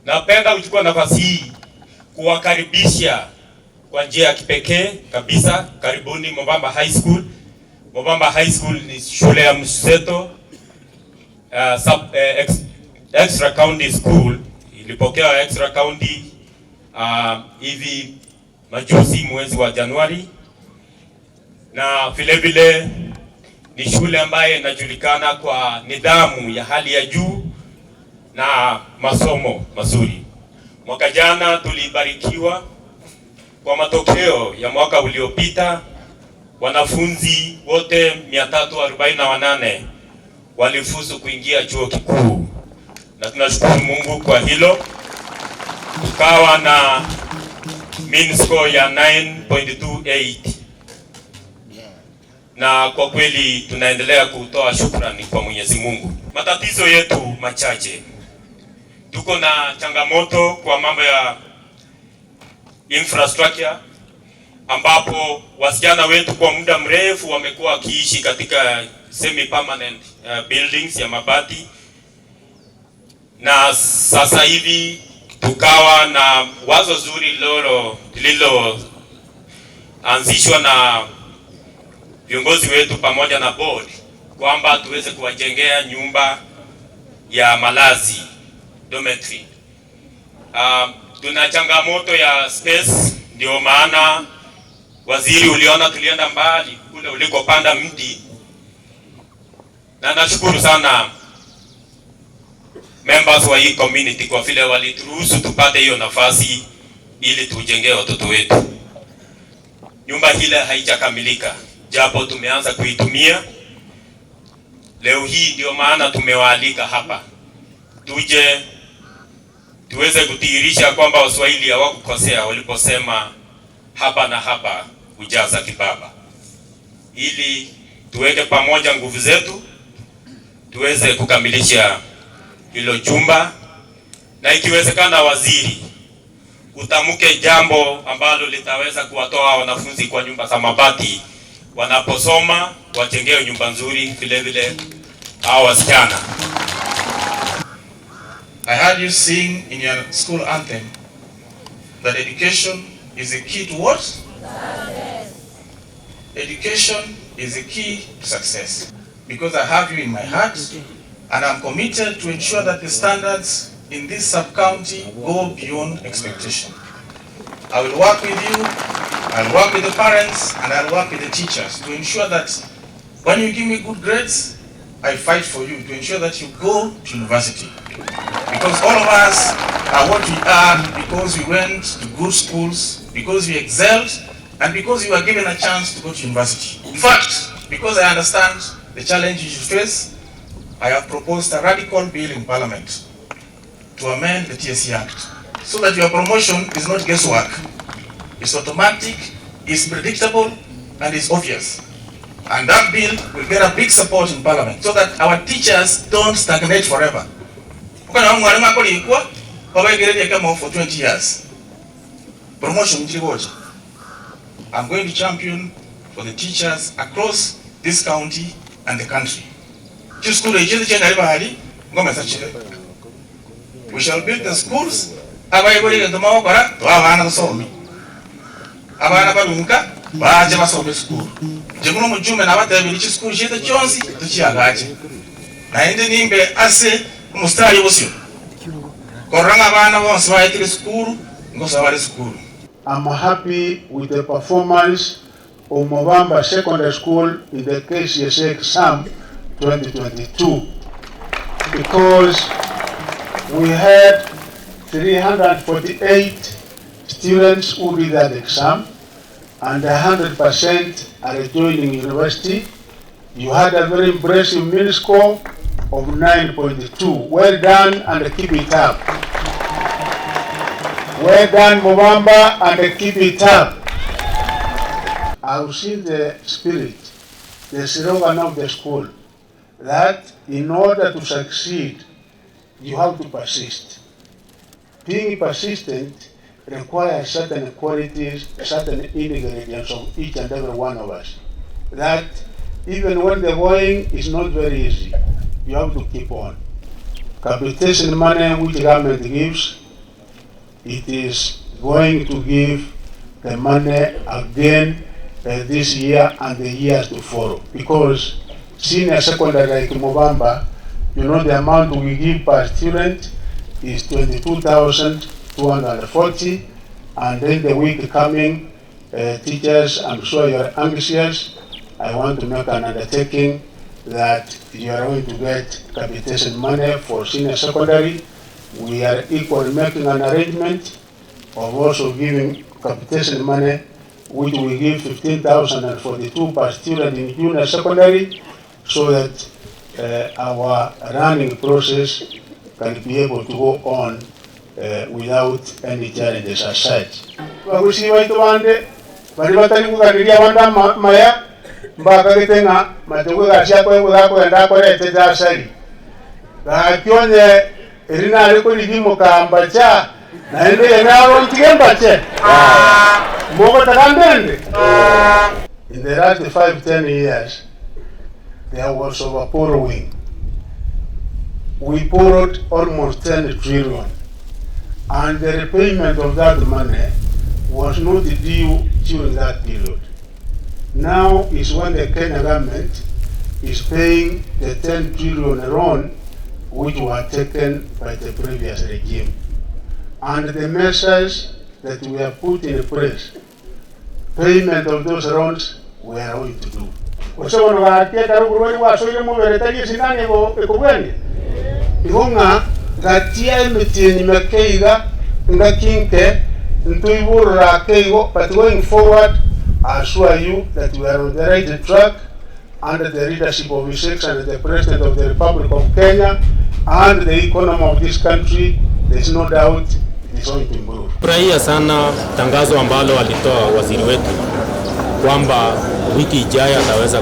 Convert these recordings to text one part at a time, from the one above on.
Napenda kuchukua nafasi hii kuwakaribisha kwa njia ya kipekee kabisa. Karibuni Mobamba High School. Mobamba High School ni shule ya mseto, extra county school. Ilipokea extra county hivi majuzi mwezi wa Januari, na vile vile ni shule ambayo inajulikana kwa nidhamu ya hali ya juu na masomo mazuri. Mwaka jana tulibarikiwa kwa matokeo ya mwaka uliopita, wanafunzi wote 348 walifuzu kuingia chuo kikuu, na tunashukuru Mungu kwa hilo. Tukawa na mean score ya 9.28 na kwa kweli tunaendelea kutoa shukrani kwa Mwenyezi Mungu. Matatizo yetu machache, tuko na changamoto kwa mambo ya infrastructure, ambapo wasichana wetu kwa muda mrefu wamekuwa wakiishi katika semi permanent buildings ya mabati, na sasa hivi tukawa na wazo zuri lililoanzishwa na viongozi wetu pamoja na board kwamba tuweze kuwajengea nyumba ya malazi, dormitory. Tuna changamoto ya space, ndio maana waziri, uliona tulienda mbali kule ulikopanda mti, na nashukuru sana members wa hii community kwa vile walituruhusu tupate hiyo nafasi ili tujengee watoto wetu. Nyumba ile haijakamilika, japo tumeanza kuitumia leo hii. Ndio maana tumewaalika hapa tuje tuweze kudhihirisha kwamba Waswahili hawakukosea waliposema haba na haba hujaza kibaba, ili tuweke pamoja nguvu zetu tuweze kukamilisha hilo jumba, na ikiwezekana, waziri, utamke jambo ambalo litaweza kuwatoa wanafunzi kwa nyumba za mabati wanaposoma, wajengewe nyumba nzuri vile vile hao wasichana. I heard you sing in your school anthem that education is a key to what? Success. Education is a key to success. Because I have you in my heart and I'm committed to ensure that the standards in this sub-county go beyond expectation. I will work with you, I'll work with the parents, and I'll work with the teachers to ensure that when you give me good grades, I fight for you to ensure that you go to university. Because all of us are what we are because we went to good schools, because we excelled, and because we were given a chance to go to university. In fact, because I understand the challenges you face, I have proposed a radical bill in Parliament to amend the TSC Act so that your promotion is not guesswork. It's automatic, it's predictable, and it's obvious. And that bill will get a big support in Parliament so that our teachers don't stagnate forever. Ukana mwalimu akolikwa wabaegereria kama for 20 years. Promotion njirigoja. I'm going to champion for the teachers across this county and the country. Chiskulu echizi chendali bahali ngoma sachire. We shall build the schools abaigorire tumawakora twabana basomi. Abana balunka baje basome school. Je muno mujume nabatebiri chiskulu chete chonsi tuchiagache. Naende nimbe ase umustari busio. Koranga abana bonse baetire school ngosa bari school. I'm happy with the performance of Mobamba Secondary School in the KCSE exam 2022 because we had 348 students who did that exam and 100% are joining university. You had a very impressive mean score of 9.2. Well done and keep it up. Well done, Mobamba, and keep it up. I've seen the spirit, the slogan of the school, that in order to succeed, you have to persist. Being persistent requires certain qualities, certain ingredients of each and every one of us. That even when the going is not very easy, you have to keep on. Capitation money which government gives it is going to give the money again this year and the years to follow. Because senior secondary like Mobamba, you know the amount we give per student is 22,240, and then the week coming, teachers, I'm sure you are anxious. I want to make an undertaking that you are going to get capitation money for senior secondary. We are equally making an arrangement of also giving capitation money, which we give 15,042 per student in junior secondary, so that our running process can be able to go on without any challenges as such. Bagusi baitu bande bari batari kuganiria banda maya mbakagitenga matugu gacia kwegwa gakorete jasari gakionye erina ari kurigi mukambacha na ende naro ntigembache moko takandende. In the last 5-10 years there was overborrowing. We borrowed almost 10 trillion, and the repayment of that money was not due during that period. Now is when the Kenya government is paying the 10 trillion loan which were taken by the previous regime. And the measures that we have put in place, payment of those loans, we are going to do. But going forward, I assure you that we are on the right track under the leadership of His Excellency the President of the Republic of Kenya and the economy of this country. There is no doubt it is going to improve. Furahia sana tangazo ambalo alitoa waziri wetu kwamba wiki ijayo ataweza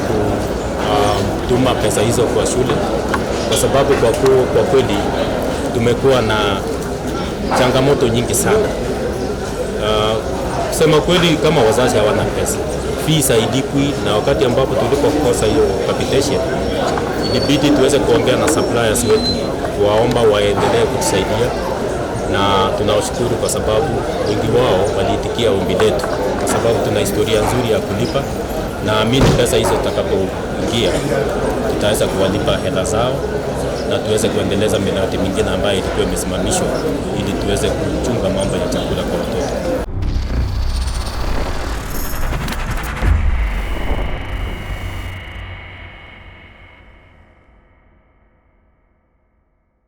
kutuma pesa hizo kwa shule, kwa sababu kwa kweli tumekuwa na changamoto nyingi sana. Kusema kweli, kama wazazi hawana pesa, fees hailipwi, na wakati ambapo tulipokosa hiyo capitation ilibidi tuweze kuongea na suppliers wetu kuwaomba waendelee kutusaidia, na tunawashukuru kwa sababu wengi wao waliitikia ombi letu, kwa sababu tuna historia nzuri ya kulipa. Naamini pesa hizo tutakapoingia tutaweza kuwalipa hela zao na tuweze kuendeleza miradi mingine ambayo ilikuwa imesimamishwa ili tuweze kuchunga mambo ya chakula.